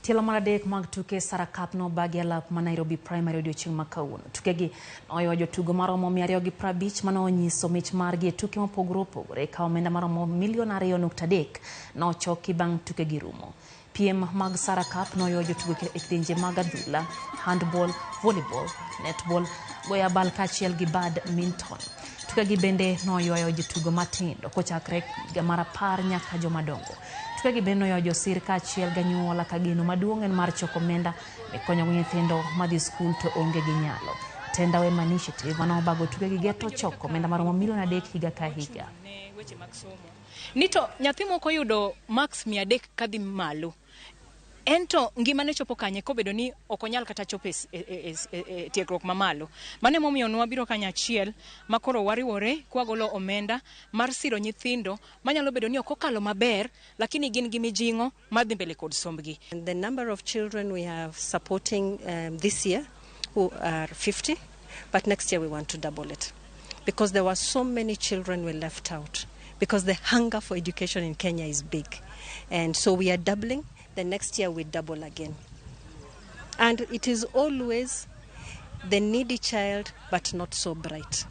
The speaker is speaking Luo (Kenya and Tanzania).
Tielo mar adek mag tuke Sara Cup nobagi e lap ma Nairobi Primary odiochieng' ma kawuono. Tukegi noywa jotugo maromo 250 mane onyiso mich margi e tuke mopogore opogore ka omenda maromo milion 2.3 nochoki bang' tukegi rumo. Piem mag Sara Cup noywa jotugo e kidienje mag adhula, handball, volleyball, netball, goyo abal kaachiel gi badminton. Tukegi bende noywayo jotugo matindo kochakre higa mar 10 nyaka jomadongo. Tukegi bende noywayo josir kaachiel gi anyuola ka geno maduong' en mar choko omenda mikonyogo nyithindo madhi skul to onge gi nyalo. Tenda Wema Initiative mane obago tukegi geto choko omenda maromo milion 3 higa ka higa. Ni to nyathi moko yudo marks 300 kadhi malo, en to ngimane chopo kanye kobedo ni ok onyal kata chopo e tiegruok mamalo? Mano emomiyo nwabiro kanyachiel ma koro wariwore kwagolo omenda mar siro nyithindo manyalo bedo ni ok okalo maber, lakini gin gi mijing'o mar dhi mbele kod sombgi. The number of children we have supporting this year who are 50, but next year we want to double it because there were so many children we left out because the hunger for education in Kenya is big. And so we are doubling. The next year we double again. And it is always the needy child, but not so bright.